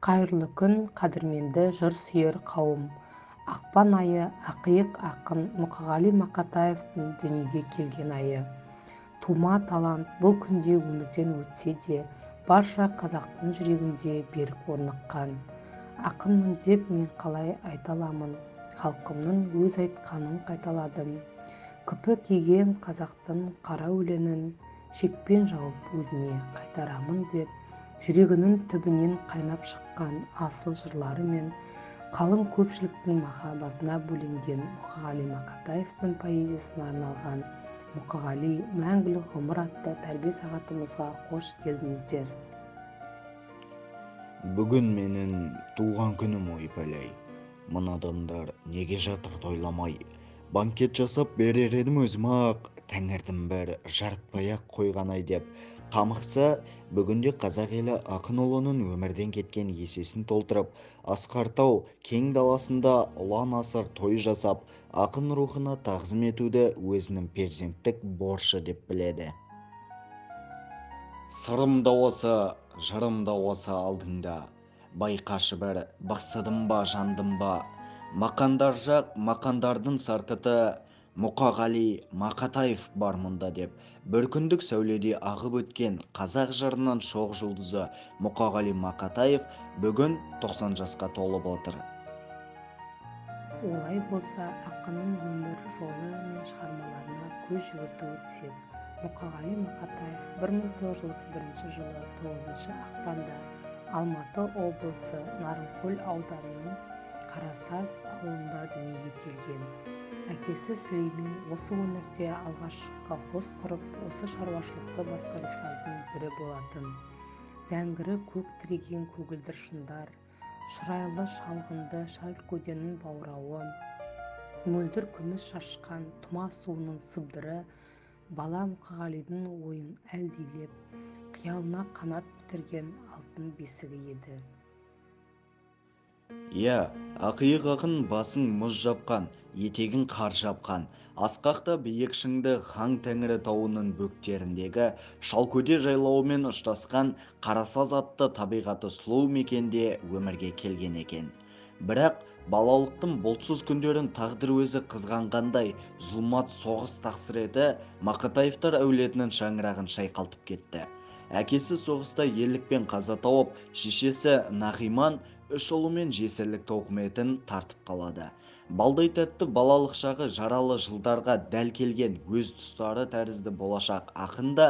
Қайырлы күн, қадірменді жыр сүйер қауым. Ақпан айы ақиық ақын Мұқағали Мақатаевтың дүниеге келген айы. Тума талант бұл күнде өмірден өтсе де, барша қазақтың жүрегінде берік орныққан. Ақынмын деп мен қалай айта аламын, халқымның өз айтқанын қайталадым. Күпі киген қазақтың қара өлеңін шекпен жауып өзіме қайтарамын деп, жүрегінің түбінен қайнап шыққан асыл жырлары мен қалың көпшіліктің махаббатына бөленген Мұқағали Мақатаевтың поэзиясына арналған Мұқағали мәңгілік ғұмыр атты тәрбие сағатымызға қош келдіңіздер. Бүгін менің туған күнім, ойпәләй. Мына адамдар неге жатыр тойламай? Банкет жасап берер едім өзім-ақ, тәңірдің бір жарытпай-ақ қойғанай деп қамықса, бүгінде қазақ елі ақын ұлының өмірден кеткен есесін толтырып, асқар тау кең даласында ұлан асыр той жасап, ақын рухына тағзым етуді өзінің перзенттік борышы деп біледі. Сырым да осы, жырым да осы алдыңда, байқашы бір, бықсыдым ба, жандым ба, мақандар жақ, мақандардың сарқыты, Мұқағали Мақатаев бар мұнда деп, бір күндік сәуледей ағып өткен қазақ жырының шоқ жұлдызы Мұқағали Мақатаев бүгін 90 жасқа толып отыр. Олай болса, ақынның өмір жолы мен шығармаларына көз жүгіртіп өтсек, Мұқағали Мақатаев 1931 жылы 9 ақпанда Алматы облысы Нарынқол ауданының Қарасаз ауылында дүниеге келген. Әкесі Сүлеймен осы өңірде алғаш колхоз құрып, осы шаруашылықты басқарушылардың бірі болатын. Зәңгірі көк тіреген көгілдір шындар, шұрайлы шалғынды Шалкөденің баурауы, мөлдір күміс шашқан тұма суының сыбдыры бала Мұқағалидың ойын әлдилеп, қиялына қанат бітірген алтын бесігі еді. Иә, ақиық ақын басын мұз жапқан, етегін қар жапқан, асқақта биік шыңды Хан Тәңірі тауының бөктеріндегі Шалкөде жайлауымен ұштасқан Қарасаз атты табиғаты сұлу мекенде өмірге келген екен. Бірақ балалықтың бұлтсыз күндерін тағдыр өзі қызғанғандай зұлмат соғыс тақсыреті Мақатаевтар әулетінің шаңырағын шайқалтып кетті. Әкесі соғыста ерлікпен қаза тауып, шешесі Нағиман үш ұлымен жесірлік тоқметін тартып қалады. Балдай тәтті балалық шағы жаралы жылдарға дәл келген өз тұстары тәрізді болашақ ақын да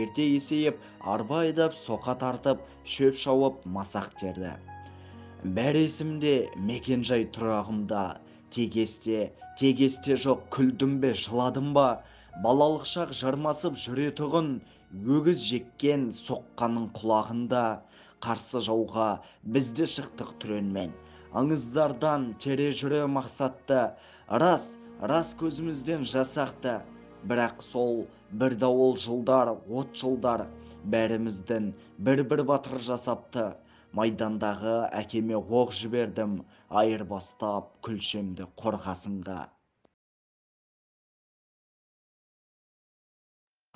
ерте есейіп, арба айдап, соқа тартып, шөп шауып, масақ терді. Бәрі есімде, мекен-жай тұрағымда, тегесте, тегесте жоқ, күлдім бе, жыладым ба, балалық шақ жармасып жүретұғын, өгіз жеккен соққанның құлағында, қарсы жауға бізді шықтық түренмен. Аңыздардан тере жүре мақсатты, рас, рас көзімізден жасақты. Бірақ сол бір дауыл жылдар, от жылдар, бәріміздің бір-бір батыр жасапты. Майдандағы әкеме оқ жібердім, айырбастап күлшемді қорғасынға.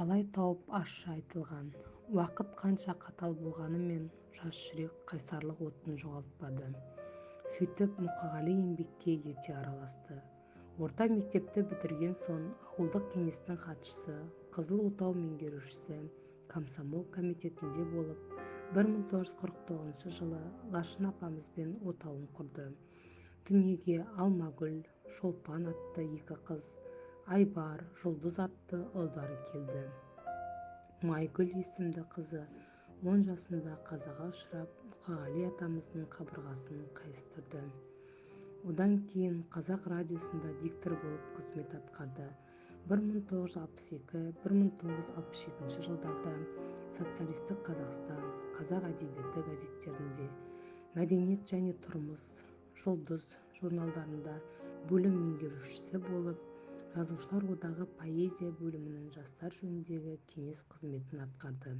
Қалай тауып ащы айтылған. Уақыт қанша қатал болғанымен жас жүрек қайсарлық отын жоғалтпады. Сөйтіп Мұқағали еңбекке ерте араласты. Орта мектепті бітірген соң ауылдық кеңестің хатшысы, Қызыл отау меңгерушісі, комсомол комитетінде болып, 1949 жылы Лашын апамызбен отауын құрды. Дүниеге Алмагүл, Шолпан атты екі қыз, Айбар, Жұлдыз атты ұлдары келді. Майгүл есімді қызы 10 жасында қазаға ұшырап, Мұқағали атамыздың қабырғасын қайыстырды. Одан кейін Қазақ радиосында диктор болып қызмет атқарды. 1962-1967 жылдарда Социалистік Қазақстан, Қазақ әдебиеті газеттерінде, Мәдениет және тұрмыс, Жұлдыз журналдарында бөлім меңгерушісі болып, Жазушылар одағы поэзия бөлімінің жастар жөніндегі кеңес қызметін атқарды.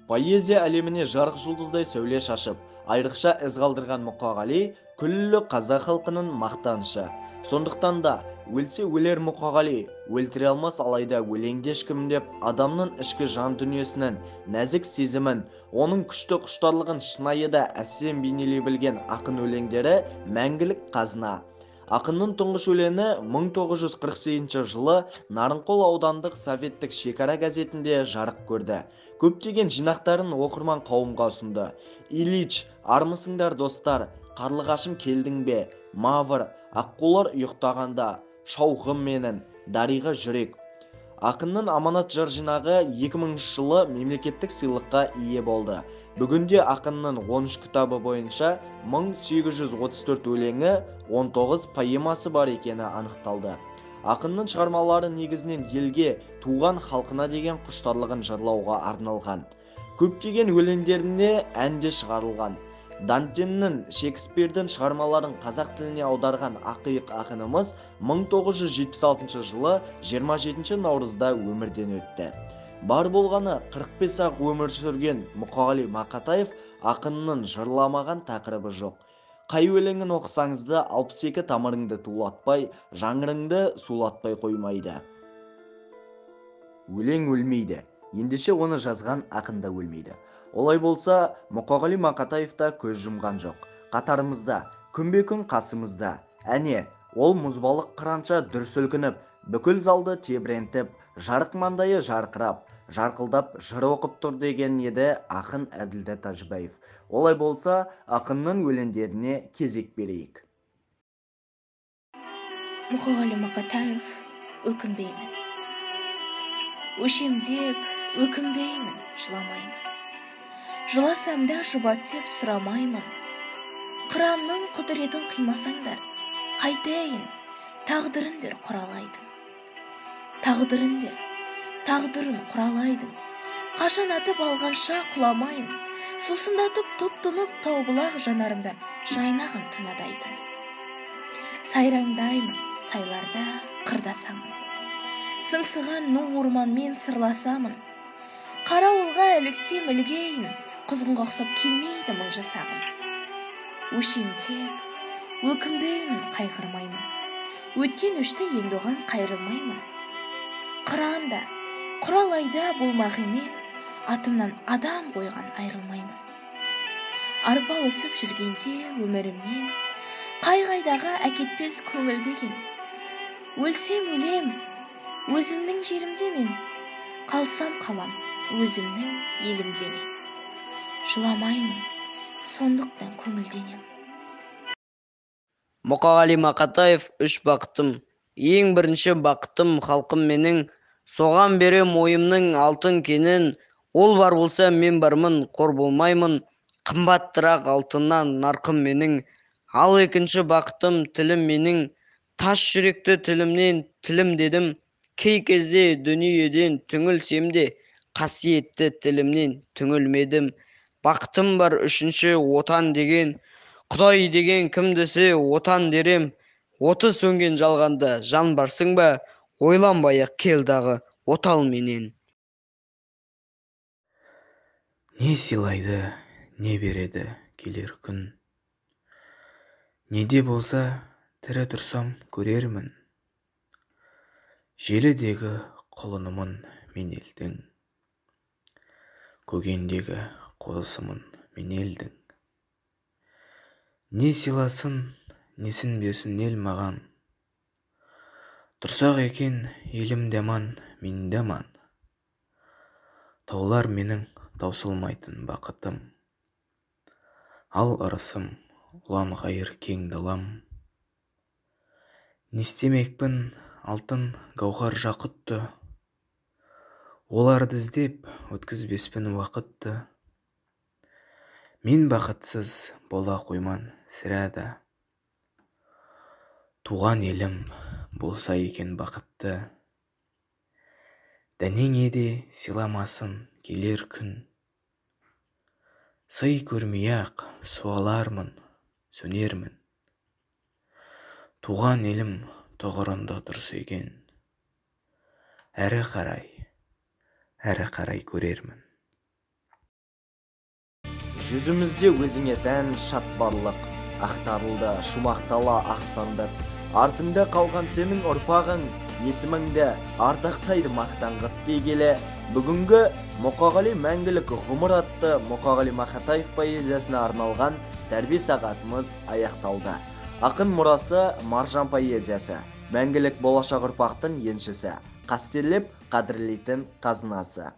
Поэзия әлеміне жарық жұлдыздай сәуле шашып, айрықша із қалдырған Мұқағали күллі қазақ халқының мақтанышы. Сондықтан да Өлсе өлер Мұқағали, өлтіре алмас алайда өлеңде ешкім деп адамның ішкі жан дүниесінің нәзік сезімін, оның күшті құштарлығын шынайы да әсем бейнелей білген ақын өлеңдері мәңгілік қазына. Ақынның тұңғыш өлеңі 1948 жылы Нарынқол аудандық советтік шекара газетінде жарық көрді. Көптеген жинақтарын оқырман қауымға ұсынды. Ильич, армысыңдар достар, қарлығашым келдің бе, Мавр, аққулар ұйықтағанда, шауқым менің, дариға жүрек. Ақынның аманат жыр жинағы 2000 жылы мемлекеттік сыйлыққа ие болды. Бүгінде ақынның 13 кітабы бойынша 1834 өлеңі, 19 поэмасы бар екені анықталды. Ақынның шығармалары негізінен елге, туған халқына деген құштарлығын жырлауға арналған. Көптеген өлеңдеріне ән де шығарылған. Дантеннің, Шекспирдің шығармаларын қазақ тіліне аударған ақиық ақынымыз 1976 жылы 27 наурызда өмірден өтті. Бар болғаны 45-ақ өмір сүрген Мұқағали Мақатаев ақынның жырламаған тақырыбы жоқ. Қай өлеңін оқысаңыз да 62 тамырыңды тулатпай, жаңырыңды сулатпай қоймайды. Өлең өлмейді, ендеше оны жазған ақын да өлмейді. Олай болса, Мұқағали Мақатаев та көз жұмған жоқ. Қатарымызда, күнбе-күн қасымызда. Әне, ол мұзбалық қыранша дүр сілкініп, бүкіл залды тебірентіп, жарық маңдайы жарқырап, жарқылдап жыр оқып тұр деген еді ақын Әбділда Тәжібаев. Олай болса, ақынның өлеңдеріне кезек берейік. Мұқағали Мақатаев, өкінбеймін. Өшем деп, өкінбеймін, жыламаймын. Жыласам да жұбат деп сұрамаймын. Қыранның құдіретін қимасаңдар, қайтайын, тағдырын бер құралайдың. Тағдырын бер, тағдырын құралайдың. Қашан атып алғанша құламайын, сусындатып тұп-тұнық тау бұлақ жанарымда жайнаған тұнадайдың. Сайраңдаймын, сайларда қырдасамын. Сыңсыған ну орманмен сырласамын. Қарауылға іліксем ілгейін, құзғынға ұқсап келмейді мың жасағым. Өшем деп, өкінбеймін, қайғырмаймын. Өткен өшті енді оған қайырылмаймын. Қыран да, құралайда болмақ емен, атымнан адам қойған айырылмаймын. Арпалысып жүргенде өмірімнен, қай-қайдағы әкетпес көңіл деген. Өлсем өлем, өзімнің жерімде мен, қалсам қалам, өзімнің елімде мен. Жыламаймын, сондықтан көңілденем. Мұқағали Мақатаев, үш бақытым. Ең бірінші бақытым халқым менің, соған берем ойымның алтын кенін. Ол бар болса мен бармын, қор болмаймын, қымбаттырақ алтыннан нарқым менің. Ал екінші бақытым тілім менің, тас жүректі тілімнен тілім дедім. Кей кезде дүниеден түңілсем де, қасиетті тілімнен түңілмедім. Бақытым бар үшінші отан деген, Құдай деген кім десе отан дерем. Оты сөнген жалғанда жан барсың ба, ойланбай-ақ кел дағы отал менен. Не сыйлайды, не береді келер күн. Неде болса тірі тұрсам көрермін. Желідегі құлынымын мен елдің, көгендегі қозысымын мен елдің. Не сыйласын, несін берсін ел маған. Тұрсақ екен елім де аман, мен де аман. Таулар менің таусылмайтын бақытым. Ал ырысым ұлан-ғайыр кең далам. Не істемекпін алтын гауһар жақұтты. Оларды іздеп өткізбеспін уақытты. Мен бақытсыз бола қойман сірә да. Туған елім болса екен бақытты. Дәнеңе де сыйламасын келер күн. Сый көрмей-ақ суалармын, сөнермін. Туған елім тұғырында тұрса екен. Әрі қарай, әрі қарай көрермін. Жүзімізде өзіңе тән шат барлық, ақтарылды шумақтала ақ сандық. Артыңда қалған сенің ұрпағың, есіміңді ардақтайды мақтан қып дей келе, бүгінгі Мұқағали мәңгілік ғұмыр атты Мұқағали Мақатаев поэзиясына арналған тәрбие сағатымыз аяқталды. Ақын мұрасы маржан поэзиясы, мәңгілік болашақ ұрпақтың еншісі, қастерлеп қадірлейтін қазынасы.